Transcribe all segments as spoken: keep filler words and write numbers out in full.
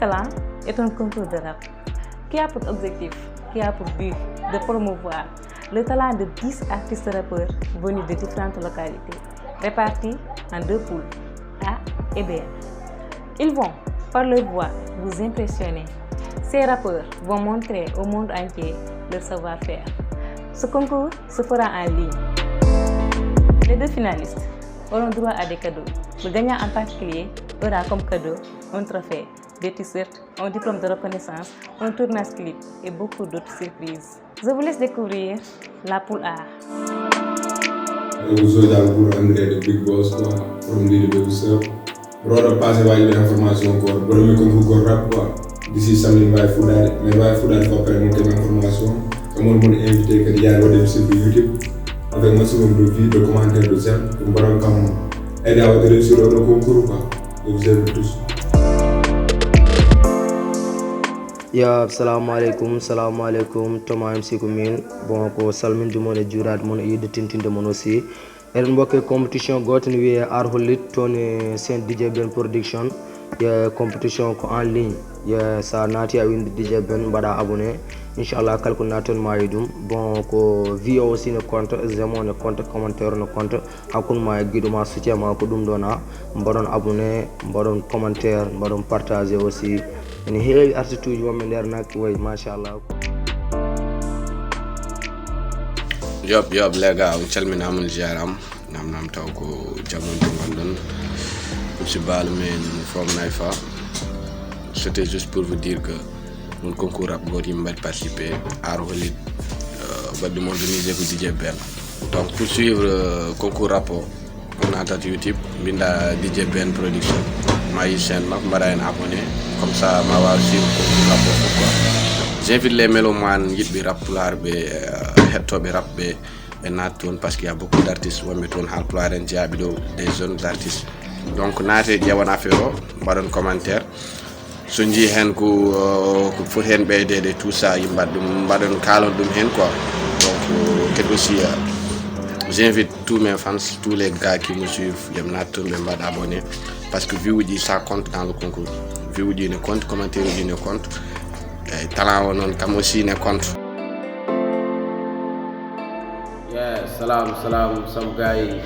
Talent est un concours de rap qui a pour objectif, qui a pour but de promouvoir le talent de dix artistes rappeurs venus de différentes localités, répartis en deux poules, A et B. Ils vont, par leur voix, vous impressionner. Ces rappeurs vont montrer au monde entier leur savoir-faire. Ce concours se fera en ligne. Les deux finalistes auront droit à des cadeaux. Le gagnant en particulier aura comme cadeau un trophée, des t-shirts, un diplôme de reconnaissance, un tournage clip et beaucoup d'autres surprises. Je vous laisse découvrir la poule A. Ɗum soja pour André the big boss quoi, from Lille de Bousseur. Roɗo passé waji information ko boɗo mi ko ko rap quoi. D'ici samedi mbawi fuɗɗade mais mbawi fuɗɗade ko après mon keɓa information. Ko mon mon invité kadi yaade waɗe mi sirbi YouTube avec maximum de vues, de commentaires, de j'aime. Ko mbaɗon kam aide à waɗde réussir oɗo concours quoi. Donc j'aime tous. Ya, assalamu aleykum, assalamu aleykum, Thomas M C ko min. Bon, ko salminde mon e juuraade mon e yiɗde tintinde mon aussi. Eɗen mbokke compétition gooto ne wiyee Ar Hollit toon e Saint D J Ben Production. Ye compétition ko en ligne. Ye sa naati a windi D J Ben mbaɗa abonné. Inchallah kala ko natton maayi ɗum. Bon, ko view aussi ne compte, j'aime ne compte, commentaire ne compte. Hakkunde ma e giɗo ma, soutien ma ko ɗum ɗon a mbaɗon abonné, mbaɗon commentaire, mbaɗon partagé aussi. Ene heewi artiste uji wonɓe nder nak way machallah. Yob yob les gars, on calminama, on jarama. Nam nam taw ko jaam on to gonɗon. Ɗum si baalo men from Naifa. C'était juste pour vous dire que mon concours rap goto yimɓe mbaɗi participé, Ar Hollit, euh, mbaɗi ɗum organisé ko D J Ben. Donc pour suivre euh, concours rap o, on natat YouTube, mbinda D J Ben Production, ma yi chaîne makko, mbaɗa hen abonné, comme ça ma wawa suivre concours rap o fof quoi. J'invite les mélomanes, yiɗɓe rap pulaar ɓe, euh, hettoɓe rap ɓe, ɓe naata toon parce qu'il y a beaucoup d'artistes wonɓe toon haalpulaar en jeyaɓe ɗo, des jeunes artistes. Donc naate ƴeewan affaire o, mbaɗon commentaire. So njii heen ko ko foti heen ɓeydeede, tout ça, yimɓe mbaɗa ɗum, mbaɗon kaalon ɗum heen quoi. Donc kadi aussi euh, j'invite tous mes fans, tous les gars qui me suivent, yom naat toon ɓe mbaɗa abonné, parce que view uji ça compte dans le concours. View uji ne compte, commentaire uji ne compte. Eyyi, talent o noon kam aussi ne compte. Yeah, salam salam sam gay,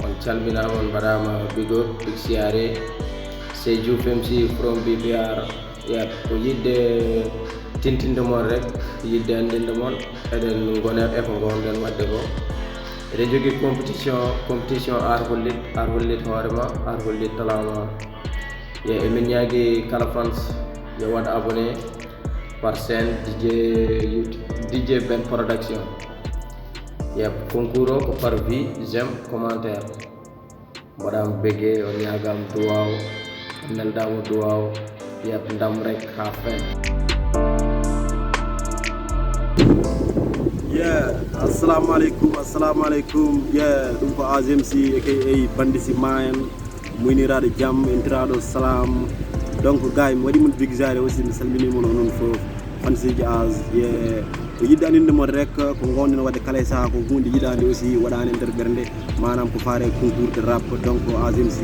on calminama, on mbaɗama big up, big siyaare. C'est Diouf M C from B P R. Yeah, ko yiɗde tintinde mon rek, yiɗde anndinde mon eɗen ngona e ko ngownoɗen waɗde ko. Eɗen jogii compétition, compétition Ar Hollit, Ar Hollit hoore ma, Ar Hollit talent ma. Ye emin ñaagi kala fans yo waɗ abonné par chaîne D J YouTube, D J Ben Production. Yep, concours o ko par vue, j'aime, commentaire. Mbaɗam bege, o ñaagam duwaw, o neldama duwaw. Yep, ndam rek ha fen. Yeah, assalamu aleykum, assalamu aleykum. Yeah, ɗum ko A G M C aka Bandi si Mayen, muyniraaɗo jam, entiraaɗo salam. Donc gay, mi waɗi mon big jare aussi, mi salmini mon onon fof. Fansiji Az, yeah. Ko yiɗde aninde mon rek ko gownoɗen waɗde kala e saha, ko hunde yiɗande aussi waɗande e nder ɓernde, manam ko faare concours de rap. Donc A G M C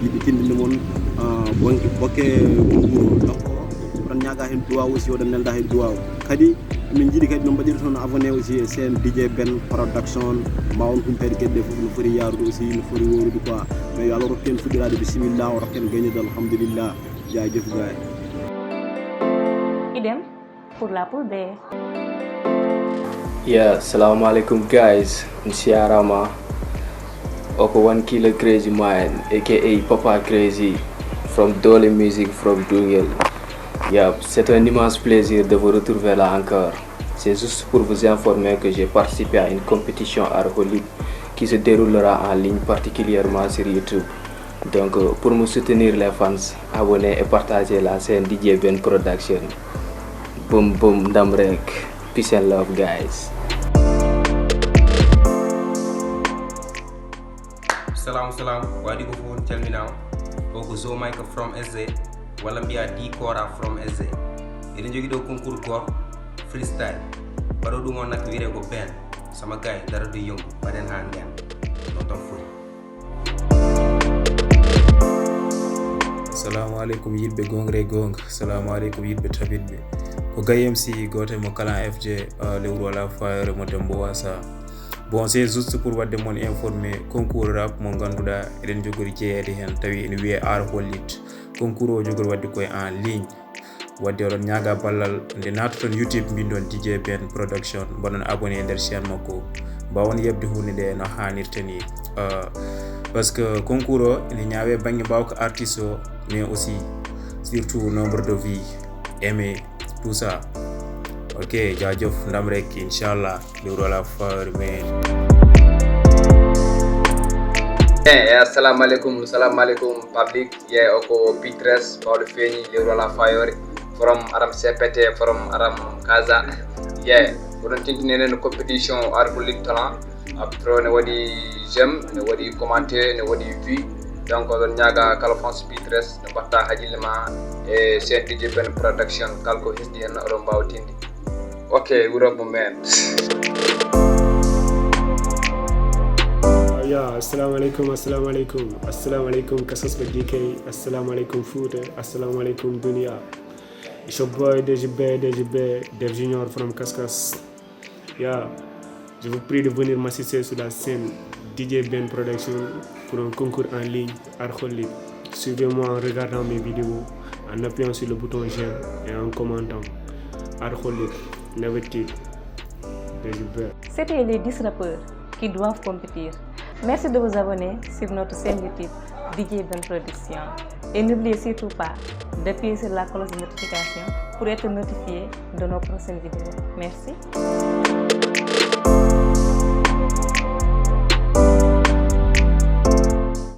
yiɗde tindinde mon ah, bonke bokke concours o. Donc oɗon ñaaga hen duwaw aussi, oɗon nelda hen duwaw. Kadi min jiiɗi kadi no mbaɗirton abonné aussi e chaîne D J Ben Production, ma on humpede gueɗe ɗe fof no foti yarude aussi, no foti worude quoi. Mais yo Allah rokken fuɗɗirade bisimilla, o rokken gaynirde alhamdulillah. Jaajëf gaay. Idem pour la poule B. Yeah, assalamu alaikum guys, on siarama. Oko one kilo crazy mind, aka Papa Crazy, from Dolly Music from Dungel. Yeah, c'est un immense plaisir de vous retrouver là encore. C'est juste pour vous informer que j'ai participé à une compétition Arholib qui se déroulera en ligne, particulièrement sur YouTube. Donc, pour me soutenir les fans, abonnez et partagez la chaîne D J Ben Production. Boom boom, ndam rek. Peace and love, guys. Salam salam, waɗi ko fof on calminama. O ko Zo Mike from S J, walla mbiya D Kora from S J. Eɗen jogi ɗo concours gor freestyle. Baɗo ɗum on nak wiyete ko Ben. Sama gay, dara du yomb, baɗen ha nden. Non tan foti. Salamu aleykum yiɗɓe gongre gong. Salamu aleykum yiɗɓe tabitɓe. Ko Gay M C gooto mo kala F J, uh, lewru wala fayore mo Dembo Wasa. Bon, c'est juste pour wadde mon informé concours rap mo ganduɗa eɗen jogori jeeyede hen, tawi ene wiye Ar Hollit. Concours o jogori wadde koye en ligne. Wadde oɗon ñaaga ballal nde naatoton YouTube mbindon D J Ben Production, mbaɗon abonné e nder chaîne makko, mbawon yeɓde hunde nde no hannirta ni. Uh, parce que concours o ene ñaawe banggue mbawka artiste o, mais aussi surtout nombre de vues, aimé, tout ça. Ok, jaajëf, ndam rek, inchallah. Lewru wala fayore, man. Eh, eh, assalamu alaikum, assalamu alaikum, public. Yeah, oko Pitres, Paulo Feni, lewru wala fayore. From Aram C P T, from Aram Kaza. Yeah, oɗon tintini enen competition Argo League Talent. Après, ne waɗi j'aime, ne waɗi commentaire, ne waɗi vue. Donc, oɗon ñaaga kala fans Pitres, ne mbatta hajille ma e C N D J Ben Production, kala ko hesɗi hen, oɗon mbaawa tindi. Ok, wuro mo men. Yeah, assalamu alaikum, assalamu alaikum, assalamu alaikum, Kaskas ba D K, assalamu alaikum, Fouta, assalamu alaikum, Dunia. It's your boy D J B, D J B, Dev Junior from Kaskas. Yeah, je vous prie de venir m'assister sur la scène D J Ben Production pour un concours en ligne, Arholit. Suivez-moi en regardant mes vidéos, en appuyant sur le bouton j'aime et en commentant. Arholit, never cheat. D J B. C'était les dix rappeurs qui doivent compétir. Merci de vous abonner sur notre chaîne YouTube D J Ben Production. Et n'oubliez surtout pas d'appuyer sur la cloche de notification pour être notifié de nos prochaines vidéos. Merci.